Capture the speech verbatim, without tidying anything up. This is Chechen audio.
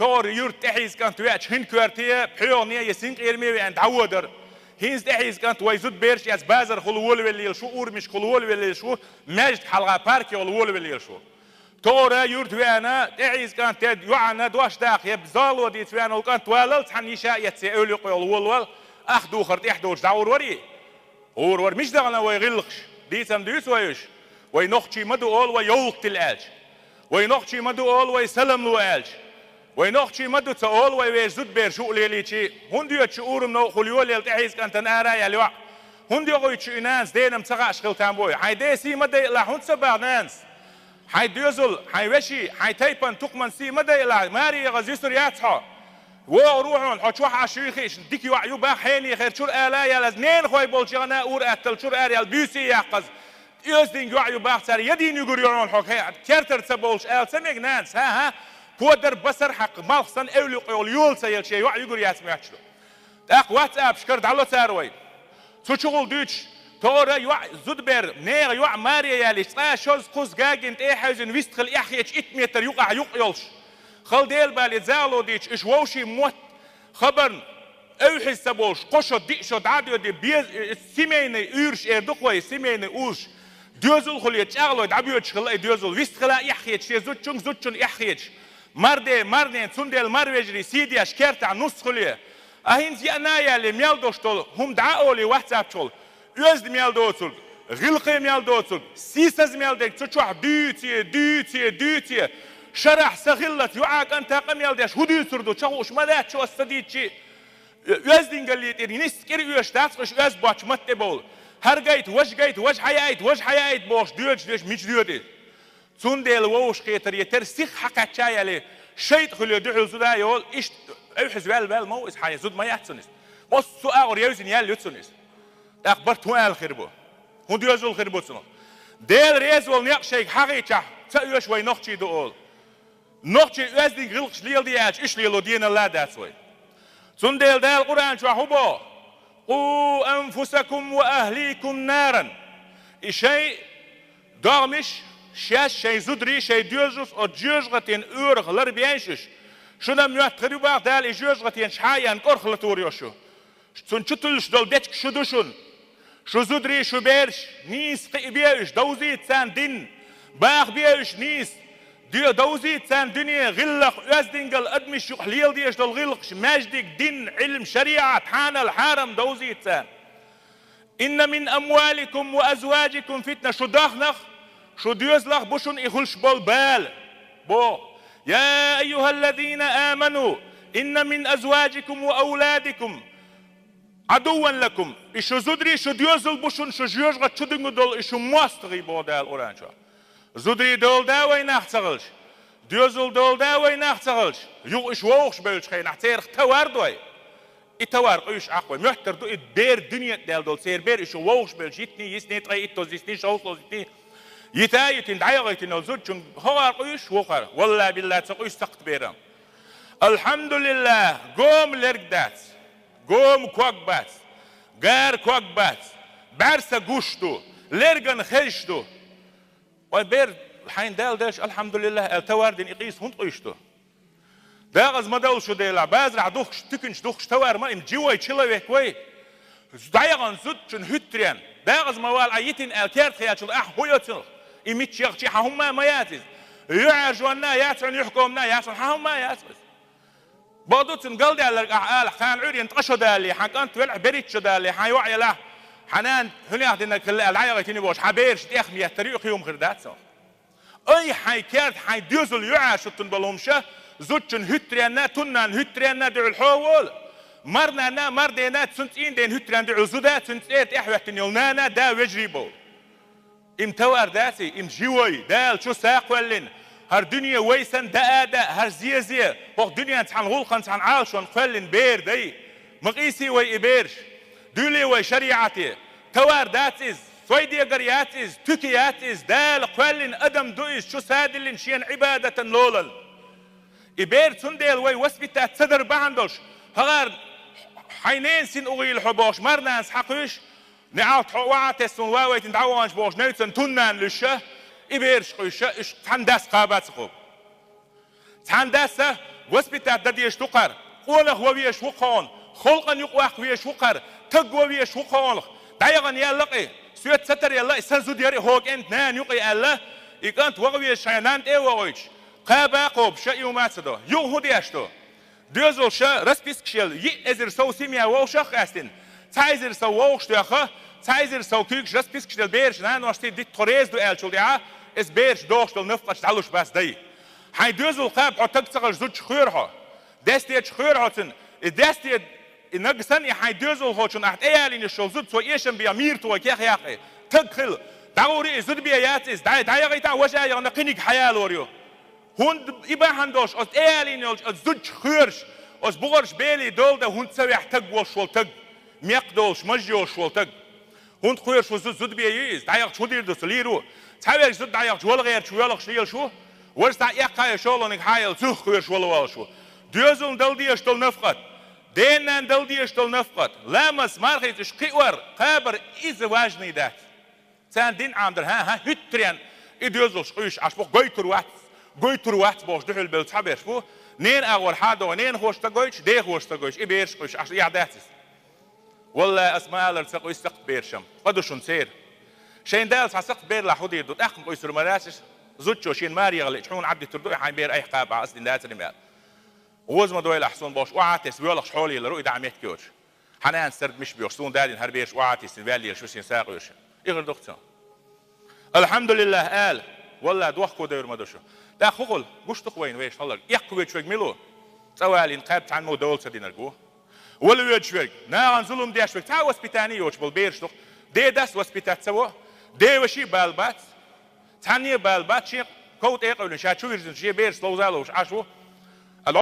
ТогӀара юрта тӀехьийза кӀант веача, хин коьрте, пхьоьгӀане я синкъераме веана дӀаводар. ХӀинца тӀехьийза кӀант вай зудабераш эца базархула волавелла лелаш ву, урамашкахула волавелла лелаш ву, маьждиг хьалха паркехула волавелла лелаш ву. ТогӀара юрта веана, тӀехьийза кӀант, йоӀана дош даккха, я зоало дийца веана волу кӀант валлал, цхьана йиша а эцна, эвла юкъехула волавала, ах духар тӀехь долуш дӀагӀур варий? ГӀур вара. Мича дахана вай гӀиллакхаш? Дийцам дуьйцу вай уьш? Вай нохчий ма ду олу вай йовлакх тилла аьлча. Вай нохчий ма ду олу вай салам ло аьлча. Вай нохчий ма ду ца олу вай вешан зудабераш юкъа лелийча. ХӀунда йоьду шу урам новкъахула йолаелла тӀехьийза кӀантана ара яьлла йоӀ? ХӀунда йохуьйту шу и нанас денам ца хааш хила там бой? Хьайн ден сий ма дайалахь, хӀунда ца боху нанас? Хьайн доьзал, хьайн вешин, хьайн тайпан, тукхаман сий ма дайалахь, маре ягӀаза юьсур яц хьо. ВогӀур ву хьуна, хьо чохь Ӏаш юй хиъча, дика йоӀ ю бах, хьенехера чуьра ала а яьлла, ненахой болчу яхана ур-атталла чуьра ара яьлла, буьйса а яккхаза. Оьздангалла йоӀ ю бах цара, я дийна юьгур ю хьуна хьо, кхе, кертара ца бовлуш ала ца мега нанас, хӀа-хӀа, кодар басар хьакха, малх санна эвла юкъехула йола ца елла шен йоӀ юьгур яц моьттуш ду. ТӀаккха ватсапашкара дӀало цара вай. Цу чухула дуьйцуш, тора йоӀ, зудабер, нехан йоӀ маре яьллича, цкъа шозза-кхузза гагина тӀе а хьевзина вистхила эхь хеташ итт метр юкъахь юкъ йолуш. Хала Делан бала, зоало дийцича, уьш вовшийн мотт, хабарна, эвхьаза ца болуш, кхо шо, диъ шо дӀа а доьдий, без-, семейный уьйраш эр ду-кх вай, семейный узаш. Доьзал хуьлий, чӀагӀлой дӀабоьдуш хилла и доьзал. Вистхила эхь хеташ, шен зудчуьнга, зудчунна эхь хеташ. Марден, марнен, цундела марвежарий сий деш, кертахь нус хуьлий. А хӀинца яъна а яьллий, мел долуш долу хӀума дӀа а олий ватсапчухула, оьзда мел доцург, гӀиллакхе мел доцург, сийсаза мел дерг цу чохь дуьйций, дуьйций, дуьйций, шарахь сан хиллалц йоӀа, кӀанта къамел деш хӀун дуьйцур ду, ча хууш ма дац шу ас ца дийцчи. Оьздангаллин тӀера нисса кӀира оьшуш дац-кх уьш оьзда боцчу матта тӀе бовла. ХӀара гайта, важа гайта, важа хьаяйта, важа хьаяйта бохуш доьдуш деш мича доьду иза? Цундела вовшахкхетар я тера сиха хьакхаьчча а яле, шайтӀа хуьле дуьхьал зуда а йолу, иштта эвхьаза ваьлла-ваьлла ма ву иза, хьан зуда ма яц цунна иза. Массо а агӀор евзина яьлла ю цунна иза. ТӀаккха барт хӀун аьлла хир бу? ХӀун доьзал хир бу цунах? Дела реза волу некъ шайга хьахийчахь, ца оьшу вай нохчий ду олу. Нохчий оьздангаллин гӀиллакхаш леладе аьлча, уьш лело деналла а дац вай. Цундела Дала Къуръан чохь хӀун боху? «Къу анфусакум ва ахликум наран». И шайн догӀмаш, шаьш, шайн зударий, шайн доьзалш оцу жоьжахатин оьрах ларбеш уьш. Шуна моьттур ю бах Дала и жоьжахатин чхьа а ян кӀорхлатур йо шу. Цунна чу туьллуш долу дечиг шу ду шуна. Шу зударий, шу бераш, нийса кхиабе уьш, довзийта царна дин, бахабе уьш нийса, де-, довзийта царна дуьне, гӀиллакх, оьздангалла, адамаш юкъахь леладеш долу гӀиллакхаш, маьждиг, дин, Ӏилм, шариӀат, хьанал, хьарам довзийта царна. «Инна мин амваликум ва азважикум фитна», шу дахнах, шу доьзалах бу шуна и хуьлуш болу бала. Бо: «Я айюхаллазина аману, инна мин азважикум ва авладикум адувван лакум». И шу зударий, шу доьзал бу шуна, шу жоьжахати чу дуьнга долу и шу мостагӀий, боху Дала Къуръан чохь. Зударий долу да вай нах ца хилча, доьзал долу да вай нах ца хилча, юха уьш вовшахбевллачу хенахь церах товар дой. И товар къуьйсуш Ӏа-кх вай. Моьттур ду и бер дуьнен тӀе даьлла долу, церан бер уьш вовшахбевллачу йитний, йисний, ткъе иттаза йисний, шовзткъаза йисний, йита а йитина, дӀаяхийтина йолу зудчуьнга хӀокхара къуьйсуш, вукхара. Валла-билла, ца къуьйсу сакхт берам. Алхьамдулиллах, гома лерг дац, гома ког бац, гара ког бац, бӀаьрса гуш ду, лерган хезаш ду. Вай бер, хьайна Дала деллачу алхьамдулиллах аьлла, товар дина и къийса хӀунда къуьйсуш ду? Декъаза ма довла шу делахь, базарахь духкуш, туьканчу духкуш товар ма, им живой человек вай. ДӀаяхана зудчун хӀуьттаренна. Декъаза ма вала, Ӏа йитина аьлла, керта хечул ахь хӀун йо цунах? И мичча яхча, хьан хӀумма а ма яц иза. ЮьхьӀаьржонна а яц хьуна, юьхькоманна а яц хьуна, хьан хӀумма а яц иза. Бакъду, цунна галдаьлларг ахь алахь, кхана Ӏуьйренна ткъа шо далале, хьан кӀант велахь, берхӀитта шо далале, хьан йоӀ елахь, хьан нана хӀун яхь динарг хилла аьлла, дӀаяхийтина бохуш, хьан бераш тӀех меттара ю, кхин хӀума хир дац цунах. Ай, хьайн керта, хьайн доьзал юьхьӀаьржа хӀуттун болу хӀума ша, зудчун хӀуьттаренна, туннан хӀуьттаренна дуьхьал хьо а вола. Марнанна, марденна, цуьнан цӀийнден хӀуьттаренна дуьхьал зуда, цуьнан цӀера тӀаьхьахӀоьттина йолу нана, да, вежарий бовла. Им товар дац и, им живой, Дала чу са кхоьллина. ХӀара дуьне вай санна даа а даа, хӀара зе а зе, хӀокху дуьненан цхьана гӀуллакхана, цхьана Ӏалашонна кхоьллина бер дай. Ма къийсий вай и бераш. Дуьйлий вай шариӀате. Товар дац иза, сойдегар яц иза, туька яц иза, Дала кхоьллина адам ду иза, чу са диллина шена Ӏибадатан лолал. И бер цундела вай воспитать ца дар бахьана долуш, хӀара хьайн ненан син угӀийла хьо бохуш, марнанас хьакхуьйсуш, неӀалт хьо охьа а тесна, вавайтина дӀаваханча бохуш, невцан туннана луьйш, и бераш къуьйсуш, уьш цхьана дас кхаба ца кхобу. Цхьана дас а Воспитать дан дезаш ду кхар, къонах ван везаш ву кхоана, халкъана юкъа ваккха везаш ву кхар, таг ван везаш ву кхоана, дӀаяхана яьлла-кх и, соьца ца тара яьлла и, сан зуда яр и, хӀокӀент нана юкъе аьлла, и кӀант ваха везаш шайн нанна тӀе а вохуьйтуш, кхаба а кхобуш, и хӀума а ца до. Юха хӀун деш ду? Доьзалша распискаш елла, йиъ эзар сов семья волуш а къаьстина, цхьа эзар сов вовшах тоьхна, цхьа эзар сов куьйгаш распискаш делла бераш наношций дита тхо реза ду аьллачул тӀаьхьа, иза бераш дохуш долу нафкъаташ дӀалуш бац дай. Хьайн доьзал кхаба хьо таг ца хилча зудчух хьоьру хьо. Дестечух хьоьру хьо цуьнан. И десте, и нагахь санна и хьайн доьзалхочунна ахь тӀеялийна йиш йолу зуда цо эшам беха мийра тухой кех яккхий. Таг хила. ДӀагӀур и зуда бен яц иза. ДӀа-, дӀаяхийта а, важа яхана кхиниг хьаялор ю. ХӀунда и бахьана долуш, оцу тӀеялийна йолчу оцу зудчух хьоьруш, оцу бухарчу белий дола дан хӀунда ца вехь таг волуш волу таг, мекх долуш, маж йолуш волу таг? ХӀунда хьоьруш ву зуда, зуда бен ю иза? ДӀаяхча хӀун дийр ду цо, лийр ву? Цхьаверг зуда дӀаяхча вала гӀерташ воьлхуш лелаш ву, важа цхьа эккхае шолгӀаниг хьаелла цуьнах хьоьруш вала волуш ву. Доьзална дала дезаш долу нафкъат, ден-нанна дала дезаш долу нафкъат, ламаз, мархица уьш кхиор, кхабар, иза важный дац. Царна дин Ӏамадар, хӀан-хӀа, хӀуьттаренна и доьзалш къуьйсуш Ӏаш бу, гойтур вац, гойтур вац бохуш дуьхьал бевлла цхьаберш бу, ненан агӀор хьадогӀу, ненахоша ца гойтуш, дехоша ца гойтуш, и бераш къуьйсуш Ӏаш, эхь дац иза. Валлай, ас ма-аллара, ца къуьйсу сакхт бераш-м, къа ду шуна церан. Шайн Дала цхьа сакхт бер лахь хӀун дийр ду, тӀаккха къуьйсур ма дац иза. Зудчо шена маре яхале, хьуна Ӏадитар ду, и хьайн бер айхьа кхаба, ас дина дацара-м аьлла. ГӀоза ма дойла ахь суна бохуш, охьа а тесна, воьлхуш хьоле лелар ву и, дӀа меттиг йоцуш. Хьан нанас сард миш боьхуш, суна дадина хӀара бераш охьа а тесна, ваьлла лелаш ву шен сагӀа оьшу. Ихар ду-кх цо. «Алхьамдулиллахь» ала, валлай, дохко девр ма ду шу. ТӀаккха хӀун хуьлу, гуш ду-кх вайна вешан хӀалларг? Эккха воьдуш верг мила ву? ЦӀа валийна кхаьбча цхьаммо дола ца динарг ву. Вала воьдуш верг, нахана зулам деш верг, цхьа а воспитание йоцуш болу бераш ду-кх. Ден-дас воспитать ца во, ден-ваший а бала бац, цхьанне а бала бац, шен ков тӀе а къевлина, ша чу вирзина, шен бераш ловза а ловзуш Ӏаш ву.